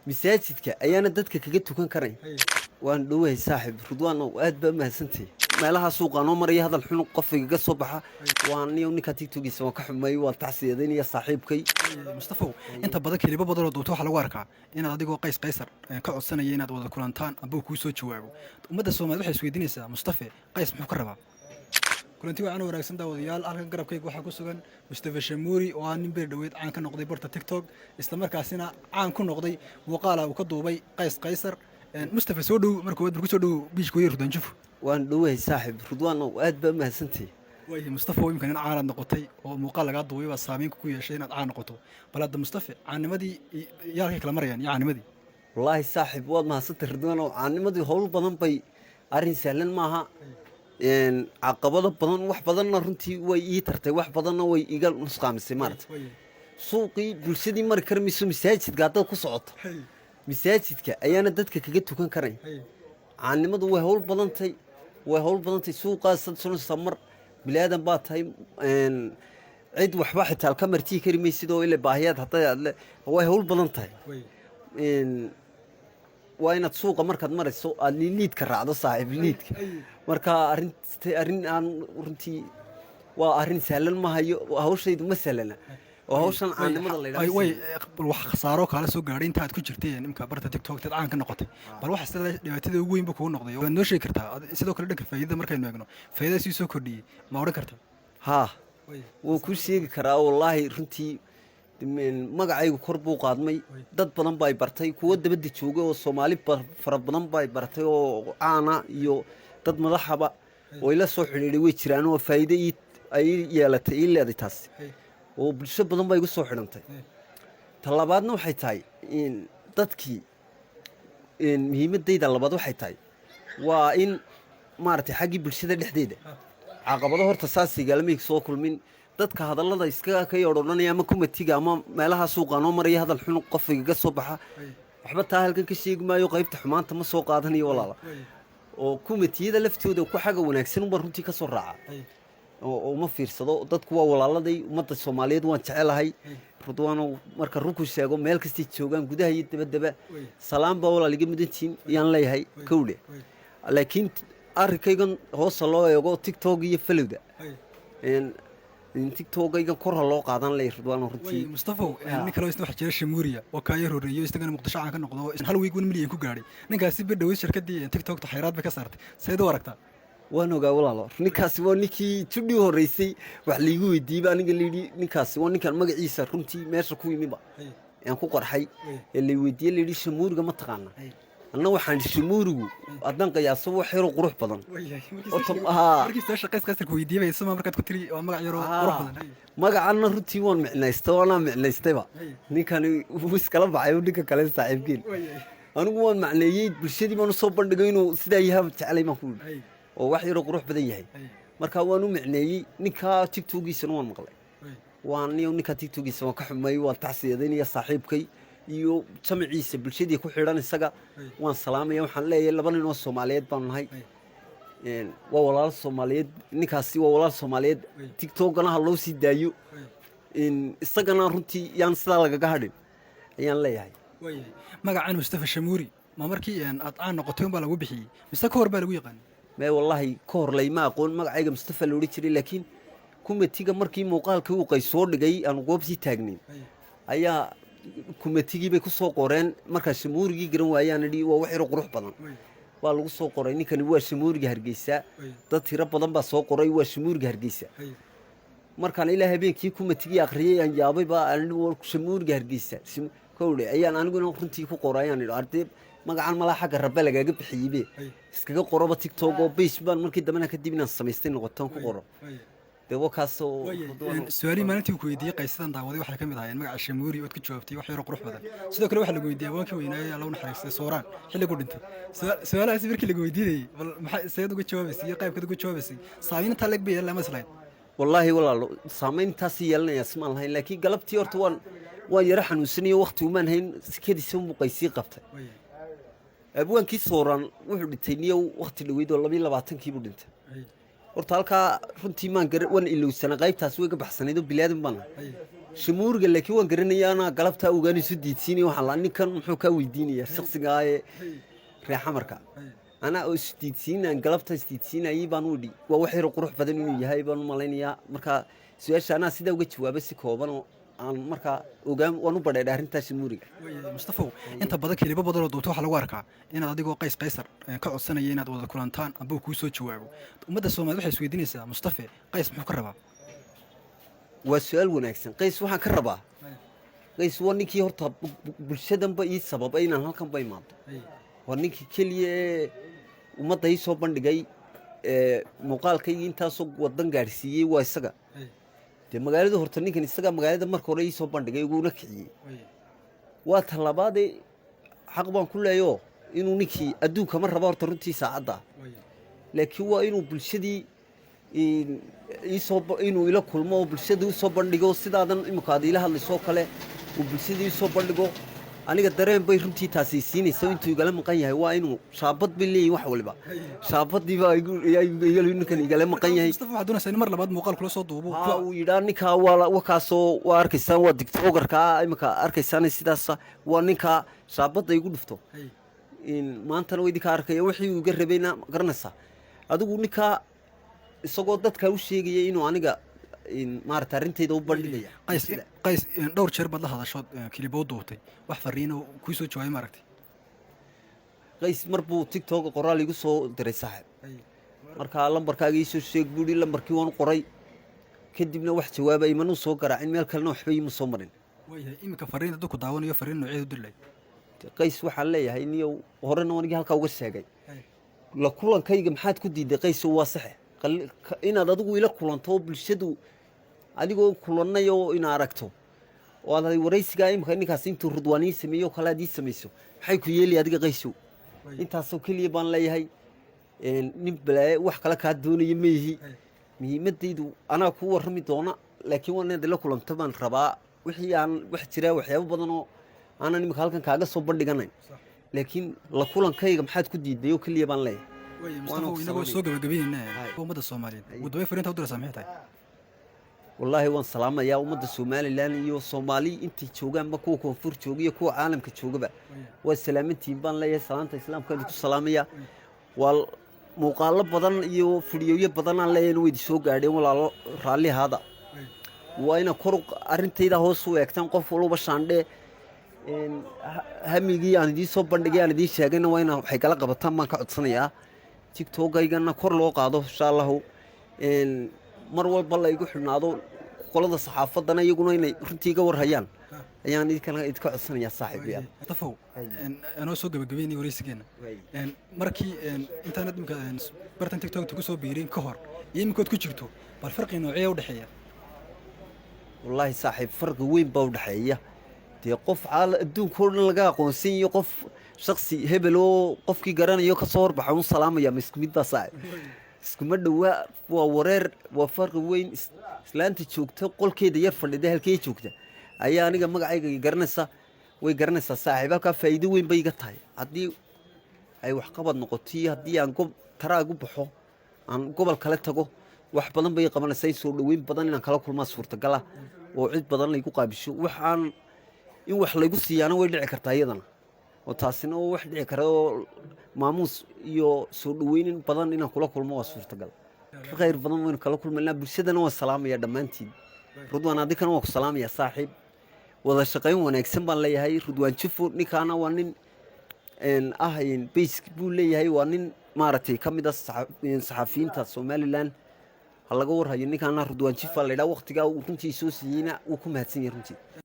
Masaajidka ayaana dadka kaga tukan karayn. Waan dhowahay, saaxib Ridwaan, oo aad baa mahadsantahay. Meelaha suuqa noo maraya hadal xun qof igaga soo baxa, waan niyo ninkaa TikTokiisa waan ka xumay, waan tacsiyadeynaya saaxiibkay. Mustafow, inta badan clipo badan oo duubta waxaa lagu arkaa inaad adigoo Qays Qaysar ka codsanaya inaad wada kulantaan amba uu kuu soo jawaabo. Ummadda Soomaaliyed waxay isweydiinaysaa, Mustafe Qays muxuu ka rabaa? Kulanti wacan wanaagsan, daawadayaal. Halkan garabkayga waxaa ku sugan Mustafa Shamuuri, oo ah nin beer dhoweed caan ka noqday barta TikTok, islamarkaasina caan ku noqday muuqaala uu ka duubay Qays Qaysar. Mustafa, soo dhow. Marka waad ku soo dhow biishkooya Ridwaan Jufo. Waan dhowahay, saaxib Ridwaan, oo aad baa mahadsantahay. Waayahay Mustafa, imika nin caanaad noqotay oo muuqaal lagaa duubay baa saameyn ku yeeshay inaad caan noqoto. Bal hadda Mustafa, caannimadii iyo halkay kala marayaan iyo caannimadii? Wallaahi saaxib, waad mahadsantay Ridwaan, oo caannimadii howl badan bay, arrin sahlan maaha. Caqabado badan, wax badanna runtii way ii tartay, wax badanna way iga nusqaamisay. Maarata, suuqii bulshadii mari kari mayso. Masaajidka haddaad ku socoto, masaajidka ayaana dadka kaga tukan karayn. Caannimadu way howl badantay, way howl badantay. Suuqaasaad sunaysaa, mar bilaadan baa tahay, cid waxba xitaa ka martii kari maysid oo ila baahiyaad hadday aad le, way howl badan tahay. Waa inaad suuqa markaad marayso aad liidka raacdo, saaxiib, liidka. Marka arrin arrin aan runtii waa arrin sahlan ma hayo, hawshaydu ma sahlana oo hawshan caannimada la yidhahdo. Way, bal wax khasaaro kaala soo gaadhay inta aad ku jirtay imka barta TikTok tad caan ka noqotay, bal waxa sida dhibaatada ugu weyn ba kugu noqday waad noo sheegi kartaa? Sidoo kale dhanka faa'iidada markaynu eegno, faa'iidada sii soo kordhiyey ma odhan kartaa? Haa, wuu kuu sheegi karaa. Wallaahi runtii magacaygu kor buu qaadmay, dad badan baa bartay, kuwo dabadda joogay oo Soomaali fara badan baa bartay oo caana iyo dad madaxaba oo ila soo xidhiidhay way jiraan, oo faa'iido ii ay yeelatay, ii leeday taasi, oo bulsho badan baa igu soo xidhantay. Talabaadna waxay tahay in dadkii, muhiimadayda labaad waxay tahay waa in maaragtay xaggii bulshada dhexdeeda caqabado horta saas igaalamay soo kulmin. Dadka hadallada iska ka yeedhodhanaya ama commentiga ama meelaha suuqa noo maraya hadal xun qof igaga soo baxa, waxba taa halkan ka sheegi maayo, qaybta xumaanta ma soo qaadanayo, walaala. Oo commentiyada laftooda ku xagga wanaagsan unbaa runtii ka soo raaca oo uma fiirsado. Dadku waa walaaladay, ummadda Soomaaliyeed waan jecelahay, Ridwaanow. Marka runku sheego, meel kastay joogaan, gudaha iyo dabaddaba, salaan baa walaal iga mudantihiin ayaan leeyahay, kowdhe. Laakiin arrinkaygan hoosa loo eego TikTok iyo followda, TikTokaygan korha loo qaadan leeyahay, Ridwaanow, runtii. Mustafow, nin kaloo isna waxa jira Shamuuriya oo kaa yar horreeyo, isagana Muqdisho caan ka noqdo, hal week 1 milyan ku gaadhay. Ninkaasi bir dhaweyd shirkaddii TikTokta xayraad bay ka saartay. Seed u aragtaa? Waan ogaa, walaalo. Ninkaasi waa ninkii judhii horreysay wax laigu weydiiyeyba aniga layidhi ninkaasi waa ninkan magaciisa runtii meesha ku yimiba aan ku qarxay ee lay weydiiyey, layidhi "Shamuuriga ma taqaana?" Anna waxaan idhi shamuurigu haddaan qiyaaso wax yaroo qurux badan. Markii su'aasha Qays Qaysarka weydiiyey bay isma markaad ku tiri waa magac yaroo qurux badan. Magacanna runtii waan micnaystay, waanaa micnaystayba. Ninkani wuu iskala baxay ninka kale saaxiibkiin. Anigu waan macneeyey, bulshadii baan usoo bandhigay inuu sidaa yahaa jeclay baan ku yidhi, oo wax yaroo qurux badan yahay. Marka waan u micneeyey. Ninkaa TikTokiisana waan maqlay, waan niyo ninkaa TikTokiisa waan ka xumay, waan tacsiyadaynaya saaxiibkay iyo jamaciisa bulshadii ku xidhan. Isaga waan salaamaya, waxaan leeyahay laba nin oo Soomaaliyeed baanu nahay, waa walaal Soomaaliyeed. Ninkaasi waa walaal Soomaaliyeed, TikTokana ha loo sii daayo, isagana runtii yaan sidaa lagaga hadhin ayaan leeyahay. Magacan Mustafa Shamuuri ma markii aad caan noqotay un baa lagu bixiyey mise ka hor baa lagu yaqaanay? Mee, wallaahi ka hor layma aqoon. Magacayga Mustafa la odhan jiray, laakiin commentiga markii muuqaalkii uu Qays soo dhigay aanu goobtii taagnayn ayaa commentigii bay ku soo qoreen. Markaa shamuurigii garan waayaan idhi waa wax yaro qurux badan baa lagu soo qoray, ninkani waa shamuuriga Hargeysa. Dad tiro badan baa soo qoray waa shamuuriga Hargeysa. Markaan ilaa habeenkii commentigii akhriyey aan yaabay baa aan idhi war shamuuriga Hargeysa kowdhe ayaan aniguna runtii ku qoray. Ayaan idhi ardee magacan malaa xagga rabbe lagaaga bixiyeybe, iskaga qoroba TikTok oo base baan markii dambena kadib inaan samaystay noqotoon ku qoro dee wakaasoo. Su-aalihii maalintii ku weydiiyey Qaysadan daawaday waxay ka mid ahaayeen magaca Shamuuri ood ka jawaabtay wax yaroo qurux badan. Sidoo kale waxaa lagu weydiiyey abwaankii weynaayey, Alla u naxariistay, Sooraan, xilligu dhintay. Su-aalahaasi markii lagu weydiinayey, bal maxay seed uga jawaabaysay iyo qaybkeed uga jawaabaysay? Saamayn intaa leeg bay yeelan lama islahayd? Wallaahi walaalo, saamayntaasi yeelanaya simaan lahayn, laakiin galabtii horta waan yaro xanuunsanayo, waqti umaan hayn, sikadiisa unbuu Qaysii qabtay. Abwaankii Sooraan wuxuu dhintay niyow waqti dhoweyd oo 22-kii buu dhintay. Horta halkaa runtii maan gara, waan ilowsanaa, qaybtaas way ga baxsanayd oo bilaadan baan nahay. Shamuuriga laakiin waan garanaya, anaa galabtaa ogaan isu diidsiinaya. Waxaan laa, ninkan muxuu kaa weydiinayaa shaksigaa ee reexamarka? Anaa oo isu diidsiinaan galabta isdiidsiinayay baan u idhi, waa wax yaro qurux badan inuu yahay baan u malaynayaa. Marka su-aasha anaa sidaa uga jawaabay si kooban oo aan markaa ogaan waan u badheedhay arrintaa shamuuriga. Waayahay Mustafow, inta badan kelibo badan oo duubta waxaa lagu arkaa inaad adigoo Qays Qaysar ka codsanaya inaad wada kulantaan amba uu kuu soo jawaabo. Ummadda Soomaaliyed waxay isweydiinaysaa, Mustafe Qays muxuu ka rabaa? Waa su-aal wanaagsan. Qays waxaan ka rabaa, Qays waa ninkii horta bulshadanba ii sababay inaan halkanba imaado. Waa ninkii keliya ee ummadda ii soo bandhigay ee muuqaalkaygii intaasoo wadan gaadhsiiyey, waa isaga. Dee magaalada horta ninkan isagaa magaalada marka hore ii soo bandhigay, uguna kiciyey. Waa talabaadee, xaq baan ku leeyo inuu ninkii adduunka ma raba horta runtii saacadda, laakiin waa inuu bulshadii iisoo inuu ila kulmo oo bulshadii usoo bandhigo, sidaadan imika aad iila hadlaysoo kale uu bulshadii usoo bandhigo. Aniga dareen bay runtii taasi siinaysa intuu igala maqan yahay. Waa inuu shaabad bay leeyihin wax waliba, shaabadii baa ninkan igala maqan yahay. Mustafa, waxaad doonaysaa in mar labaad muuqaal kula soo duubo? Haa, uu yidhaa ninkaa waa wakaasoo, waa arkaysaan, waa tiktokerkaa imika arkaysaan, sidaasa waa ninkaa shaabadda igu dhufto. Maantana waa idinka arkaya wixii uu iga rabayna garanaysaa. Adigu ninkaa isagoo dadka u sheegaya inuu aniga maarata arrintayda u bandhigaya. Qays, Qays dhowr jeer baad la hadashood kiliboo duubtay, wax fariino kuu soo jawaabay maaragtay? Qays mar buu TikTok qoraal igu soo diray, saaxib, markaa lambarkaaga iisoo sheeg buu yidhi. Lambarkii waan u qoray, kadibna wax jawaaba imanuu soo garaacin, meel kalena waxba iima soo marin. Waayahay, iminka fariin hadduu ku daawanayo, fariin nooceedu dirlay? Qays waxaan leeyahay, niyow, horena anigii halkaa uga sheegay, la kulankayga maxaad ku diiday? Qayso, waa saxe inaad adigu ila kulanto oo bulshadu adigoo kulannay oo ina aragto oo aad waraysigaa imika ninkaas intuu Rudwaan ii sameeyo oo kale aad ii samayso, maxay ku yeeli adiga, Qaysow? Intaasoo keliya baan leeyahay. Nin balaaye wax kale kaa doonaya ma yihi. Muhiimadaydu anaa kuu warrami doona, laakiin waa inaad ila kulanto baan rabaa. Wixii aan wax jira, waxyaabo badan oo aanan imika halkan kaaga soo bandhiganayn, laakiin la kulankayga maxaad ku diiday oo keliya baan leeyahay. Waaya Mustafa, inagoo soo gabagabeynayna, ummadda Soomaaliyeed ugu dambeyn fariinta u diraysaa maxay tahay? Wallaahi waan salaamayaa ummadda Somalilan iyo Soomaali intay joogaanba, kuwa koonfur jooga iyo kuwa caalamka joogaba. Waa salaamantihiin baan leeyahay, salaanta islaamka idinku salaamaya. Waa muuqaalo badan iyo fidhiyoyo badanaan leeyahay way idin soo gaadheen. Walaalo, raalli ahaada. Waa ina kor arrintayda hoos u eegtaan, qof walba shaandhee hamigii aan idiin soo bandhigay, aan idiin sheegayna waa ina waxay kala qabataan baan ka codsanayaa. TikTokaygana kor loo qaado insha Allahu, mar walba la igu xidhnaado. Qolada saxaafaddana iyaguna inay runtii iga warhayaan ayaan idinkana idinka codsanayaa, saaxiibayaal. Mustafow, anoo soo gabagabeynaya wareysigeena, markii intaanad imika bartan TikTokta ku soo biirin ka hor iyo iminkood ku jirto, bal farqi noocee u dhexeeya? Wallaahi saaxiib, farqi weyn baa u dhexeeya. Dee qof caala adduunka oo dhan laga aqoonsan iyo qof shaksi hebel oo qofkii garanayo ka soo horbaxa un salaamaya, ma isku mid baa, saaxiib? Iskuma dhowaa, waa wareer, waa farqi weyn. Islaanta joogta qolkeeda yar fadhida halkee joogta ayaa aniga magacayga garanaysa, way garanaysaa, saaxiib. Halkaa faa'iido weyn bay iga tahay haddii ay waxqabad noqoto iyo haddii aan gob taraag u baxo, aan gobol kale tago, wax badan bay qabanaysaa. In soo dhoweyn badan inaan kala kulmaa suurtagala oo cid badan laygu qaabisho, waxaan in wax laygu siiyaana way dhici kartaa iyadana, oo taasina oo wax dhici kara, oo maamuus iyo soo dhoweynin badan inaan kula kulmo waa suurtagal. Khayr badan waynu kala kulmaynaa. Bulshadana waan salaamaya dhammaantiin. Rudwaan, adikana waan ku salaamaya, saaxiib. Wada shaqayn wanaagsan baan leeyahay. Rudwaan Jufo ninkaana waa nin ah base buu leeyahay, waa nin maaragtay ka mid ah saxafiyiinta Somaliland. Ha laga warhayo ninkaana, Rudwaan Jifa la yidhaha. Waqtigaa uu runtii soo siiyeyna wuu ku mahadsan yahay runtii.